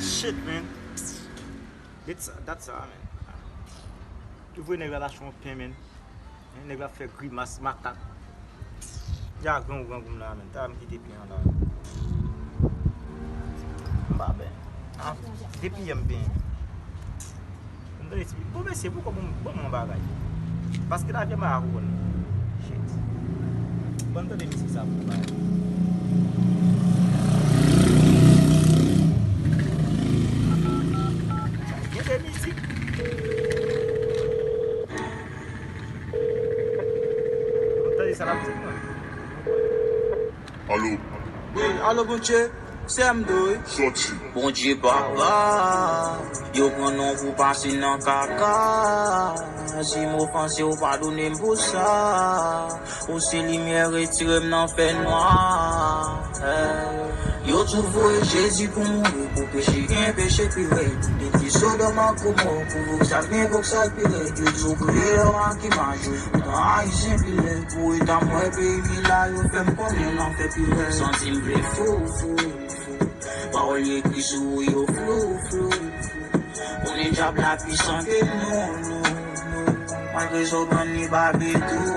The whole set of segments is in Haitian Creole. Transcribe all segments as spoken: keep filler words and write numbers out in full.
Shit, man. That's, that's all, man. Ou vre nèg la lache yon pen, man. Nèg la fè grimas makak. Ya grangou, grangou m la, man. Ta m kite pen an la. M pa ben. Ah, depi yè m ben. M tande ti, bon, mesye, poukò bon, bon, bon bagay. Paske lavi a pa konn. Shit. Bon, tande mizik sa pou bagay. Gen de mizik. Bon, tande sa l ap di, mwen. Alo. Wi, alo, Bondye, sè m dwe. Sòti. Bondye papa, yo pran non pou pase nan kaka. Si m ofanse w, padone m pou sa. Ou se limyè, retire m nan fènwa. Yo tou voye Jezi pou mouri pou peche, gen peche pi rèd. Depi Sodòm ak Gomò, pou vòksal gen vòksal pi rèd. Yo tou kreye lòm ak imaj yo, poutan Ayisyen pi lèd. Pou eta m wè peyi m ye la, yo fè m konnen lanfè pi rèd. Santi m vle fou, fou, fou. Pawòl yo ekri sou ou yo flou, flou, flou. Konnen dyab la pwisan ke nou, nou, nou. Malgre sa w pran li babe tou.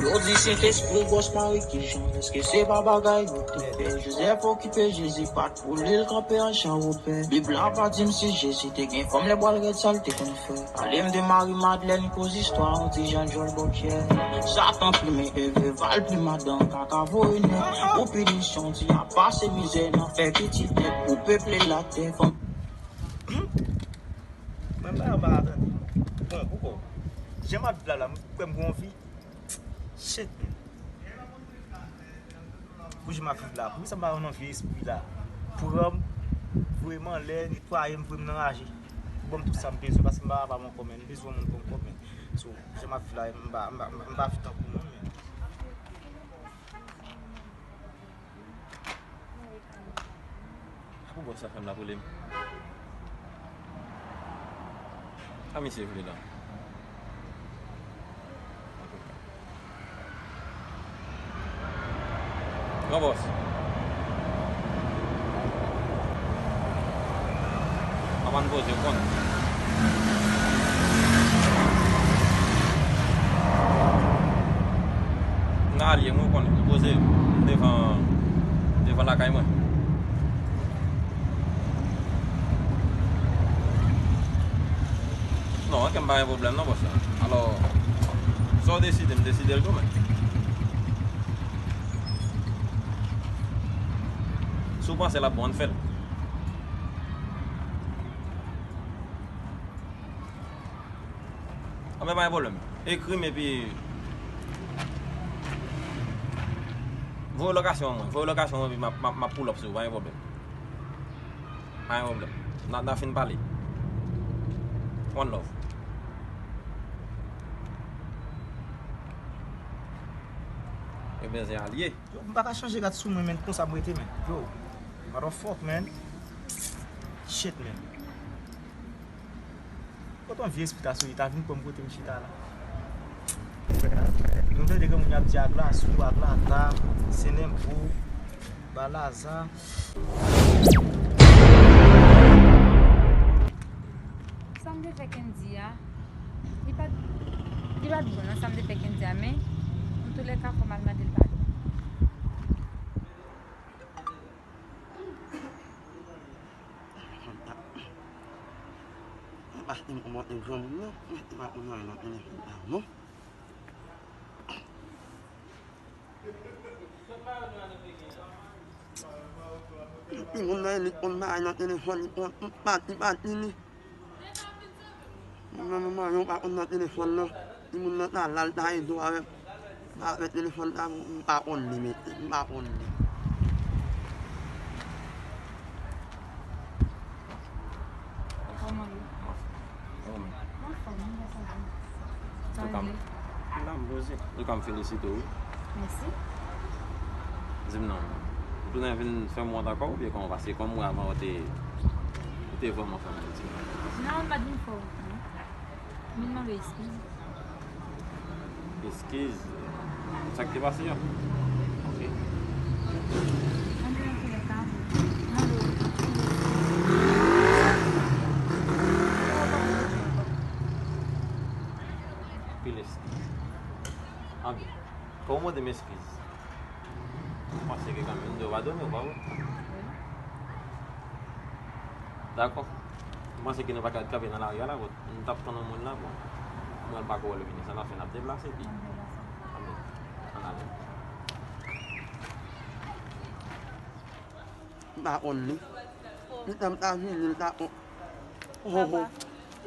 Yo di Sentespri gwòs mari kijan, èske se pa bagay yo te fè? Jozèf okipe Jezi pa t pou li, l kanpe an chan wopè. Bib la pa di m si Jezi te gen fanm, lè bwal rèd sa l te konn fè. Pale m de Mari Madlèn, koz istwa yon ti jan djòl bòkyè. Satan plimen Eve, va l plim adan kaka voye nèt. Pou pinisyon, ti a pase mizè nan fè pitit nèt pou peple latè. Fanm Mwen pa, mwen pa ka tande. Bon, poukò? Jan m ap viv la, la, mwen kwè m gon vi. Shit, man. Pou jan m ap viv la, poukisa m pa nan vye espri la? Pran m, voye m anlè, netwaye m, voye m nan raje. Pou ban m tout sa m bezwen, paske m pa kapab ankò, man. M bezwen yon moun pou m kòmen. So, jan m ap viv la, m pa, m pa, m pa viv tankou moun, man. Pou bòs sa fè m la pou li m. Sa misye vle la? Gran bòs. M poze, w konnen. M nan Alyè, mwen, w konnen. M poze, m devan, devan lakay mwen. Non, ok, m pa gen pwoblèm non, bòs la. Alò, sa w deside, m deside l tou, men. Si w panse l ap bon, ann fè l. Anben, pa gen pwoblèm. Ekri m epi voye lokasyon an mwen. Voye lokasyon an mwen epi m ap, m ap, m ap pull up sou ou, pa gen pwoblèm. Pa gen pwoblèm. N a, n a fin pale. One love. Ebyen, se Alyè. Yo, m pa ka chanje rad sou mwen, men, konsa m rete, men. Yo, motherfuck, man. Shit, man. Kote yon vye espit asou li ta vin pran m kote m chita la. Nou tande granmoun y ap di Aglasou, Aglata, Senenpo, Balaza. Sa m te fè Kendy a, li pa t, li pa t bon nan sa m te fè Kendy a, men, antoulèka, fò m al mande l padon. Paske m kòmanse granmoun nan, mwen te pa konn anyen nan telefòn la non. Timoun nan li konn bagay nan telefòn, li pran tout pati pati li. Mwen menm manman yo pa konn nan telefòn nan. Timoun nan ta la, l ta rezo avè m. Avè telefòn ta, m pa konn li, mesye, m pa konn li. Kòman yo? Kòman? Anfòm, m pa sa di. Sa vle? La, m poze. Antouka, m felisite w, wi. Mèsi. Di m non, ou tounen vin fè m wont ankò oubyen kòman? Paske kòm m wè avan ou te, ou te vrèman fè m wont ti jan. Non, m pa t vin fè w wont non. M vin mande w eskiz. Eskiz? Sa k te pase a? Ok. Anben, antoulèka, mande w anpil eskiz. Anpil eskiz. Anben, fò w mande m eskiz. Mwen panse ke kanmenm m dwe padone w, pa vre? Dakò. Mwen panse ke nou pa ka kanpe nan lari a la, bon. M t ap tann yon moun la, bon. Mwen pa ko wè l vini, sa n ap fè, n ap deplase, epi. Anben, ann ale. M pa konn li. Pitan m ta vini, l ta konn. Ho, ho.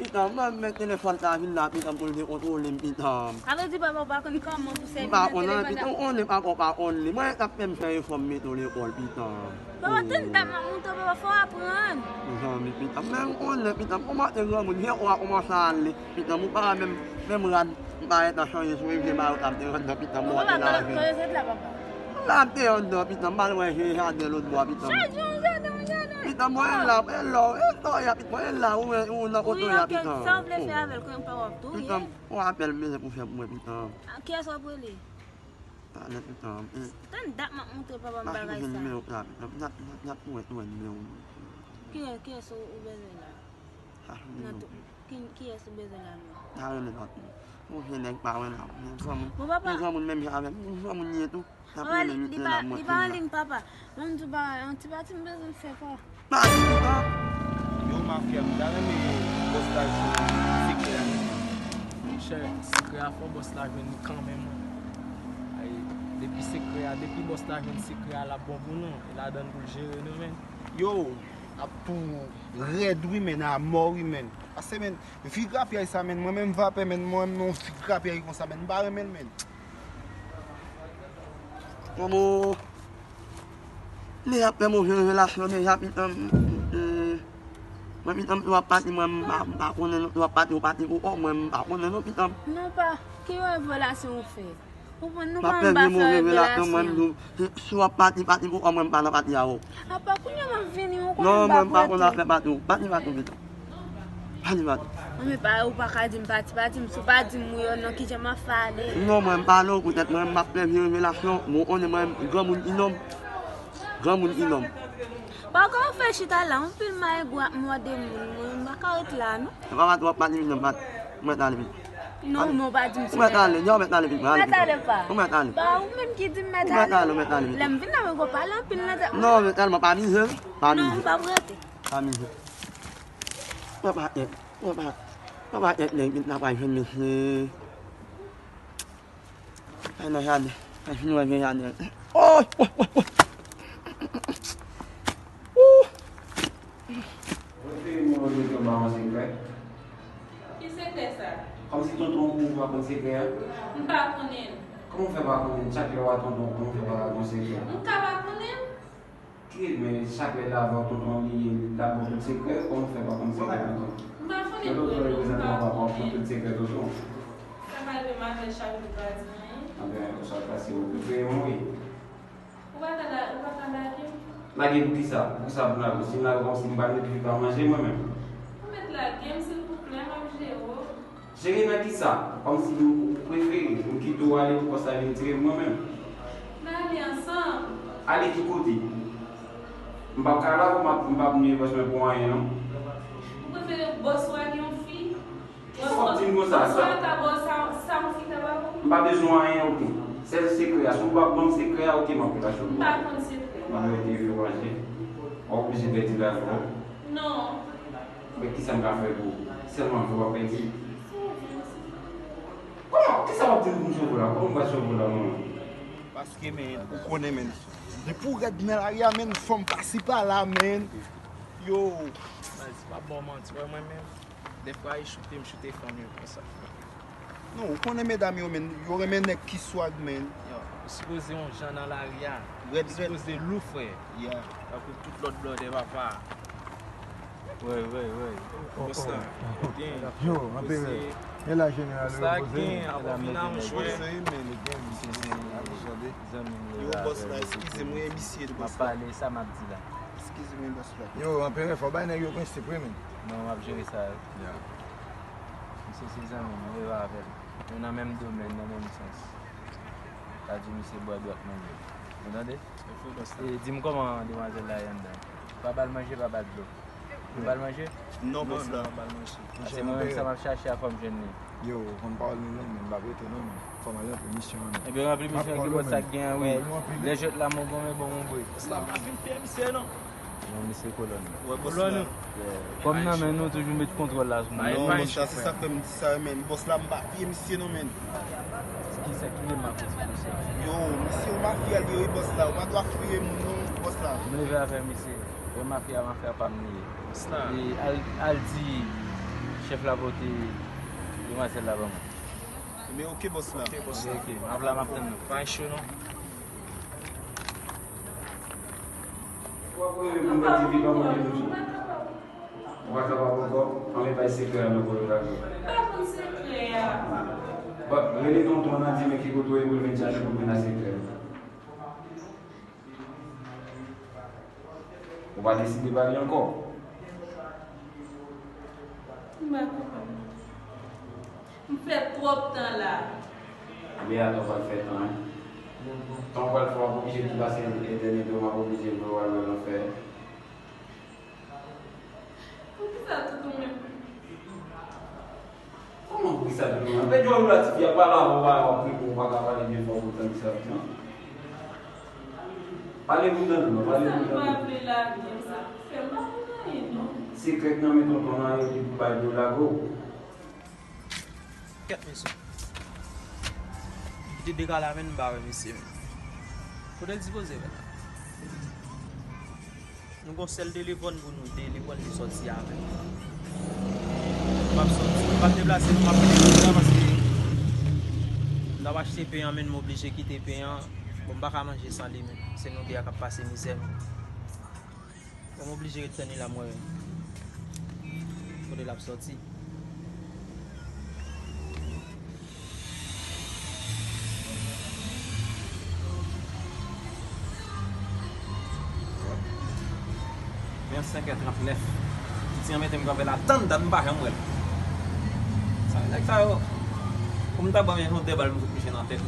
Pitan m, mwen menm telefòn ta vin la, pitan m pou l dekontwole m, pitan m. Sa vle di papa w pa konn kòman pou sèvi nan telefòn nan? M pa konn anyen, pitan m, konnen papa w pa konn li. Mwen t ap fè m fè efò m mete w lekòl, pitan m. Papa, tann dat m ap montre w, papa, fò w aprann. Mezanmi, pitan m, men m konnen, pitan m, kòman te granmoun, vye kò a kòmanse ale, pitan m, ou pa menm, menm rad, m pa gentan chanje sou vye mayo sa m te anndan, pitan m, ou te lave. Papa, kote w te la, papa? La m te anndan, pitan m, m al wè jaden lòt bò a, pitan m. Jaden, jaden, jaden. Pitan m, mwen la, e lò, e lò, ya, pitan m, e la, ou, ou nan kote w ya, pitan m. Wi, ok, sa w vle fè avè l, konnen pa w ap touye. Pitan m, ou apèl mezè pou fè pou mwen, pitan m. A, kiyès w ap rele? Talè, pitan m, e. Tann dat m ap montre papa m bagay sa. Nimewo la, pitan m, n ap, n ap, n ap wè, wè nimewo. Kiyès, kiyès ou, ou bezwen la? Nan tout, ki, kiyès ou bezwen la menm? Pa rele lòt non. Yon vye nèg pa wè la. Yon granmoun, yon granmoun menm jan avè m. Yon granmoun li ye tou. L ap rele m la, mwen menm la. Li pa anliy, papa. Mwen m di w bagay, yon ti pati m bezwen fè, pa. Pati, pa. Yo, mafya, m ta renmen bòs la jwenn sekrè a. Monchè, sekrè a fò bòs la jwenn li kanmenm, wi. Ay, depi sekrè a, depi bòs la jwenn sekrè a, l ap bon pou nou. E ladann pou l jere nou, men. Yo, ap tou rèd wi, men, a mò wi, men. Pase, men, vi grapyay sa, men, mwen menm vapè, men, mwen menm non, vi grapyay konsa, men, m pa renmen l, men. Komo, men y ap fè move revelasyon deja, pitan m, e, mwen, pitan m, w ap pati, mwen, m pa, m pa konnen non, w ap pati, w pati pou kò, mwen, m pa konnen non, pitan m. Non, pa, ki revelasyon ou fè? Ou konprann, nou pa menm pa fè revelasyon. M ap fè vye move revelasyon, mwen, m di w, si, si w ap pati, pati pou kò, mwen, m pa nan pati a, o. Apa, kounye a m ap vini, ou konnen m pa prete. Non, mwen, m pa konn afè pati, o. Pati, pati, pitan. Pati, pati. Non, men pa, ou pa ka di m pati, pati, m, si w pa di m wi, o, non, kijan m ap fè ale? Non, mwen, m pale w, poutèt mwen, m ap fè vye revelasyon, mwen, konnen mwen, granmoun ki nonm. Granmoun ki nonm. Pa kòman fè chita la, anpil mayegou ap mòde moun, mwen m pa ka ret la non. Papa twòp, pa di non, pa. Ou mèt ale vit. Non, men w pa di m si. Ou mèt ale, non, ou mèt ale vit, mwen ale vit. Ou mèt ale pa. Ou mèt ale. Ba ou menm ki di m mèt ale. Ou mèt ale, ou mèt ale vit. Lè m vin la, mwen gon pale anpil nan tèt mwen. Non, mèt ale, mwen pa mize, pa mize. Non, m p ap rete. Pa mize. Papa, eh, papa, papa, eh, nèg vit la pa jwenn mesye. Ay nan jaden. Ay fin wè gen jaden. Oh, oh, oh, oh. Ou prefere mwen oubyen tonton ba mwen sekrè? Ki sekrè sa? Kòmsi tonton ou pa konn sekrè a? M pa konnen l. Kòman w fè pa konnen l? Chak lè w a tonton, kòman w fè pa ka konn sekrè? M ka pa konnen l. Ki men chak lè l avè w tonton li, l ap ba w tout sekrè, kòman w fè pa konn sekrè tonton? M pa konnen l vre non, m pa konnen. Reprezantan papa w konn tout sekrè tonton. Sa malgre m avè l chak jou pa di anyen. Anben, ou sot pase ou prefere mwen wi. Ou pa ka la, ou pa ka lage m? Lage m poukisa? Poukisa pou m lage w? Si m lage w kòmsi m pa t mete fi pa manje mwen menm? Ou mèt lage m silvouplè, m ap jere w. Jere nan kisa? Kòmsi m prefere m kite w ale pou bòs la vin tire m mwen menm? N ale ansanm. Ale ki kote? M p ap ka la pou m ap, m p ap nwi bòs mwen pou anyen non. Ou prefere bòs ou ak yon fi? Kisa w ap di m konsa? Bòs ou ak sa, sa yon fi ka ba w? M pa bezwen anyen oke. Sèl sekrè a, si w pa ban m sekrè a oke, m ap lage w. M pa konn sekrè. M ap rete yo ranje. W ap oblije pèdi lavi w. Non. Men kisa m ka fè pou ou? Sèlman ke w ap pèdi. Kòman? Kisa w ap di m pou m sove w la? Kòman m pral sove w la, mwen menm? Paske, men, ou konnen, men, depi w rèd nan lari a, men, fanm pase pa la, men. Yo. Baz, pa ba w manti, wè mwen menm. Dèfwa, e choute, m choute fanm yo konsa. Non, ou konnen medam yo, men, yo renmen nèg ki swag, men. Yo, ou sipoze yon jan nan lari a. Rèd, rèd. Ou sipoze lou, frè. Yeah. Tankou tout lòt blòdè, papa. Wè, wè, wè. Bòs la, gen. Yo, anperè. E la jeneral, bòs la gen, ap vin a yon jwè. Yo, bòs la, eskize m, wi, misye, bòs la. M ap pale, sa m ap di la. Eskize m, bòs la. Yo, anperè, fò bay nèg yo prensip, wi, men. Non, m ap jere sa, wi. Yeah. Misye se zanmi m, m reve avè l. Nou nan menm domèn, nan menm sans. Sa di misye bwè dwòt manje. Ou tande? E di m kòman demwazèl la ye anndan. Pa ba l manje, pa ba l dlo. Ou ba l manje? Non, bòs la. Non, non, pa ba l manje. Paske mwen menm sa m ap chache a, fò m jwenn li. Yo, ou konn pawòl nou non, men m p ap rete non, men. Fò m al ranpli misyon an non. Ebyen, ranpli misyon an, ki bòs sa k gen an, wi. Lè jwèt la, mon bon, men bon, mon bwe. Bòs la, m pa fin fè misye non. Non, misye kolòn. Wè, bòs la. Kòm nan men nou toujou met kontwòl la sou nou. Non, bòs la, se sa k fè m di sa, men bòs la, m pa fye misye non, men. Kisa ki rele mafya, se pou sa? Yo, misye yon mafya li ye, wi, bòs la. Ou pa dwa fye moun non, bòs la. M leve avè misye. Wè mafya, mafya pa m li ye. Bòs la. E al, al di chèf la pote demwazèl la ban mwen. Men oke, bòs la. Oke, bòs la. Oke, m ap la, m ap tann nou. Pa cho non. Ou pa konnen pou mwen di li pa manje toujou. Ou pa kapab ankò? Anben bay sekrè a nan kòlè la. Pa konn sekrè a. Bon, rele tonton an, di men ki kote w ye pou l vin chache pou l vin ak sekrè a. Ou pa deside pale ankò? M pa kapab. M fè twòp tan la. Ebyen, atò w pral fè tan, wi. Tan w pral fè, w ap oblije tou pase etènite w, w ap oblije vre w al wè lanfè. Poukisa tout ou menm? Kòman poukisa tout ou menm? Pèdi w la, tifi a pale avè w, w ap pale, w pa ka pale byen fò pou tande sa, non? Pale pou tande, non, pale pou tande. Sa m pa vle lage, sa fè m pa konn anyen, non. Sekrè k nan men tonton an, epi pou bay dlo lage w. Kèt mesye. Li kite de ka la menm, m pa wè mesye menm. Kote l sipoze wè la? Nou gon sèl telefòn pou nou, telefòn li sòti avè l. M ap sòti, m ap deplase, m ap mete kote la paske m t ap achte pen an, men m oblije kite pen an. Bon, m pa ka manje san li menm. Se nou de a k ap pase mizè menm. Bon, m oblije ret tann li la, m wè kote l ap sòti. Men senkè trannèf. Piti an mete m kanpe la, tann dat m pa janm wè l. Sa, nèg sa yo, pou m ta ban m yon de bal, m fout pise nan tèt.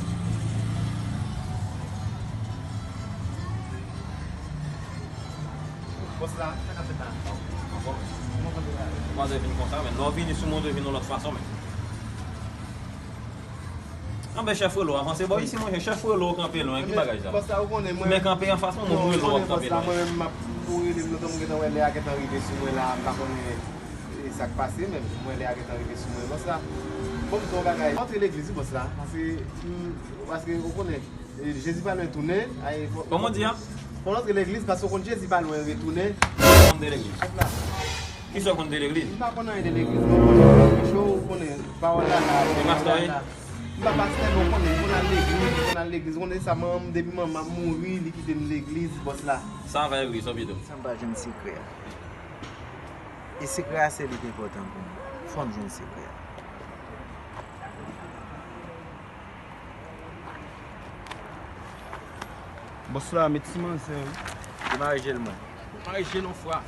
Bòs la, sa k ap fèt la? Ou panse vin konsa, men lè w vini sou mwen, w vin yon lòt fason, men. Anben, chèf Relo, avanse bò isi, monchè. Chèf Relo kanpe lwen, ki bagay sa? Bòs la, ou konnen, mwen, men kanpe anfas mwen, non, mwen ou konnen, bòs la, mwen menm, m ap, ou rele m lontan, m gentan wè lè a gentan rive sou mwen la, m pa konnen e sa k pase, men m wè lè a gentan rive sou mwen, bòs la. Bon, m di w yon bagay, m antre legliz, wi, bòs la, paske, m, paske, ou konnen, E, Jezi pa lwen tounen. Kòman w di a? Fò n antre legliz, paske w konn Jezi pa lwen retounen. Kisa w konn de legliz? Kisa w konn de legliz? M pa konn anyen de legliz, non, monchè, ou konnen, pawòl la la, pawòl la la. M pa pastè, men w konnen, m konn al legliz, m konn al legliz, ou konnen sa, manman m, depi manman m mouri, li kite m legliz, bòs la. Sa va legliz, sa pito. Sa m pa jwenn sekrè a. E sekrè a se li ki enpòtan pou mwen. Fò m jwenn sekrè a. Bòs la, met ti manzè, wi. Demare je l mwen. Demare je l yon fwa.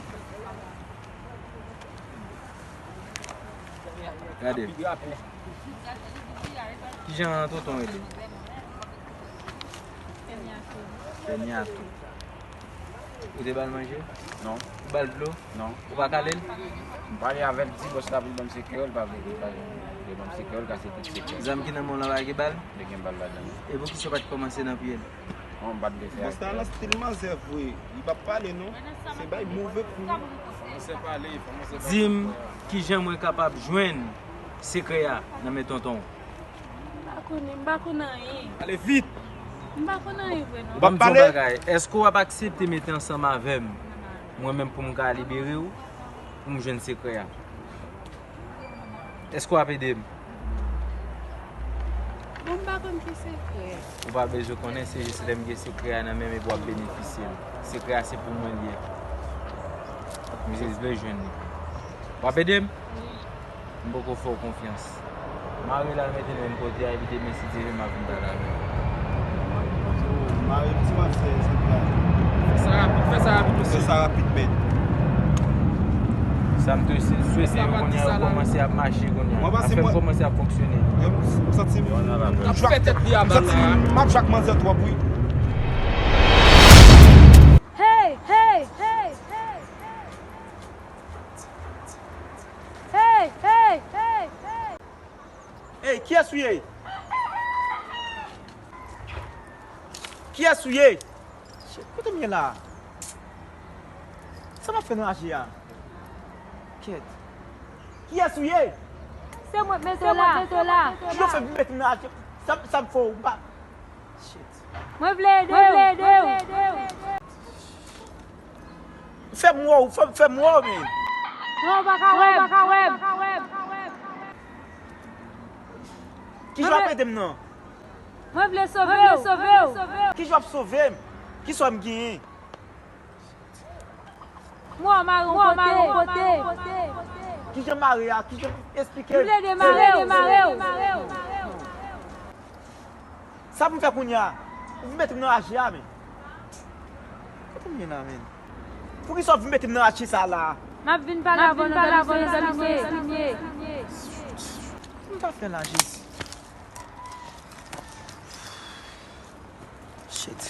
Gade. Rapid, rapid. Kijan tonton rele? Kenyato. Ou te ba l manje? Non. Ou ba l dlo? Non. Ou pa kale l? M pale avè l, di bòs la pou l ban m sekrè yo, l pa vle, li pa vle ban m sekrè yo, l kase tout sekrè. Zam ki nan men w lan pa gen bal? Li gen bal ladan l. E poukisa w pa t kòmanse nan pye l? Non, m pa t vle fè. Bòs la nan stil manzè vre, li p ap pale non. Se bay move kou. Fò manzè pale, fò manzè pale. Di m kijan mwen kapab jwenn sekrè a nan men tonton w. M pa konnen, m pa konn anyen. Ale vit! M pa konn anyen vre non. Ou p ap pale? Ban m di w yon bagay, èske w ap aksepte mete ansanm avè m, mwen menm pou m ka libere w, pou m jwenn sekrè a? Èske w ap ede m? Bon, m pa konn ki sekrè. Ou pa bezwen konnen, se jis lè m gen sekrè a nan men m epi w ap benefisye l. Sekrè a se pou mwen l ye. M jis vle jwenn li. W ap ede m? Wi. M poko fè w konfyans. Mare l al mete l menm kote a, epi demen si Dye vle m ap vin pale avè l. Mare m ti manzè, se pral. Fè sa rapid, fè sa rapid, mesye. Fè sa rapid, men. Sa m te swete yo kounye a, yo kòmanse ap mache kounye a. Afè m kòmanse ap fonksyone. M santi m ap jwak tèt li a bal la. M ap jwak manzè twòp, wi. Hey, hey, hey, hey, hey. Hey, hey, hey, hey. Ey, kiyès ou ye? Kiyès ou ye? Shit, kote m ye la? Sa m ap fè nan raje a? Kèt. Kiyès ou ye? Se mwen k mete w la. Kijan w fè vin mete m nan raje? Sa, sa m fè w, m pa. Shit. Mwen vle ede w. Mwen vle ede w. Fè m wè w, fè, fè m wè w, men. Non, w pa ka wè m. Ou pa ka wè m. Kijan w ap ede m nan? Mwen vle sove w. Kijan w ap sove m? Kisa m genyen? Mwen mare yon kote. Kijan mare a? Kijan, eksplike m. Li vle demare w. Sa pou m fè kounye a? Ou vin mete m nan raje a, men. Kote m ye la, men? Poukisa w vin mete m nan raje sa la? M ap vin pale avè w nan dòmi, se konsa misye ye. Sa m ta fè la, Jezi? Shit.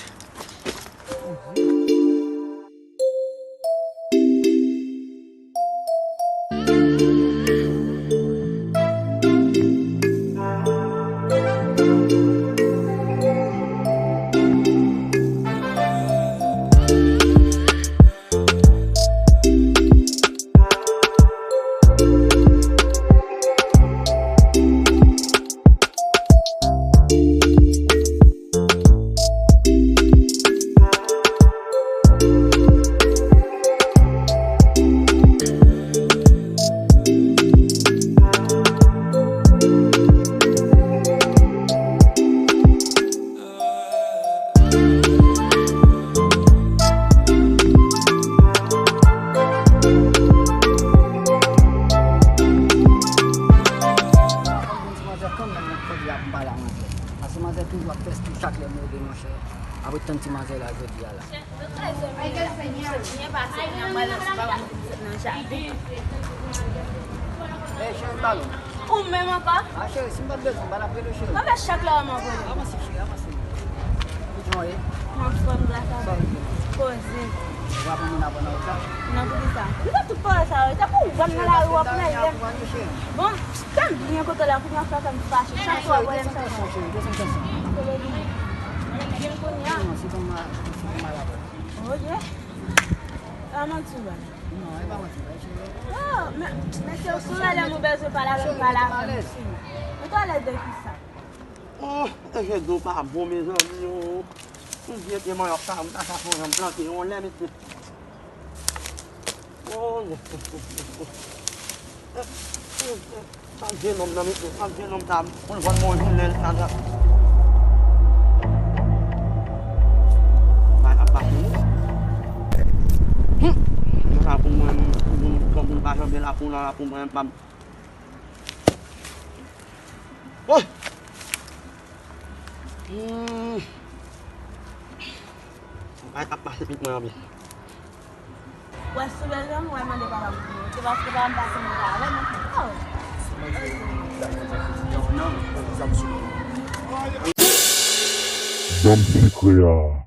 Ti manzè kanmenm, kote y ap pale a manzè. Paske manzè toujou ap fè stil chak lè move, monchè. Ap ret tann ti manzè la jodi a la. Byen pase, kounya m pral nan jaden. Ey, cheri, m ba l. Ou menm ankò? A, cheri, si m pa t bezwen, m pa t ap rele w, cheri. Mwen fè chak lè w ap mwen rele. Avanse, cheri, avanse. Ou jan w ye? M anfòm, gras a Bondye. Poze. Ou pa pran moun apre nan wout la? Non, poukisa? Li fè tout pawòl sa yo. Tankou w wè m nan lari, w ap mele m. Bon, fè m byen kote w la, kounye a w fè m fache. Chak fwa w wè m sa. Kounye a. Ok. E pa manti w ba m. Non, e pa manti w ba m. Oh, men, men se w sou lè m ou bezwen pale avè m, pale avè m. Ou te alèz de kisa? Oh, e je do pa bon, mezanmi, oh. Tout vye pye manyòk sa, m ta sa fè yon janm plante yon lè, mesye. Oh, non. Sa vye nonm nan, mesye, sa vye nonm sa, pou l vann mwen jounen, l sa, sa. Bay ap pase, wi. Hum. Nan la pou mwen, pou moun, pou moun pa janbe la pou nan la pou mwen, pa. Oh! Hmm. Bagay k ap pase pitit mwen anpil. Wè, si w bezwen m, wè, mande papa m pou mwen. Se paske papa m pase mwen la avè m. Oh. Zanm sikre a.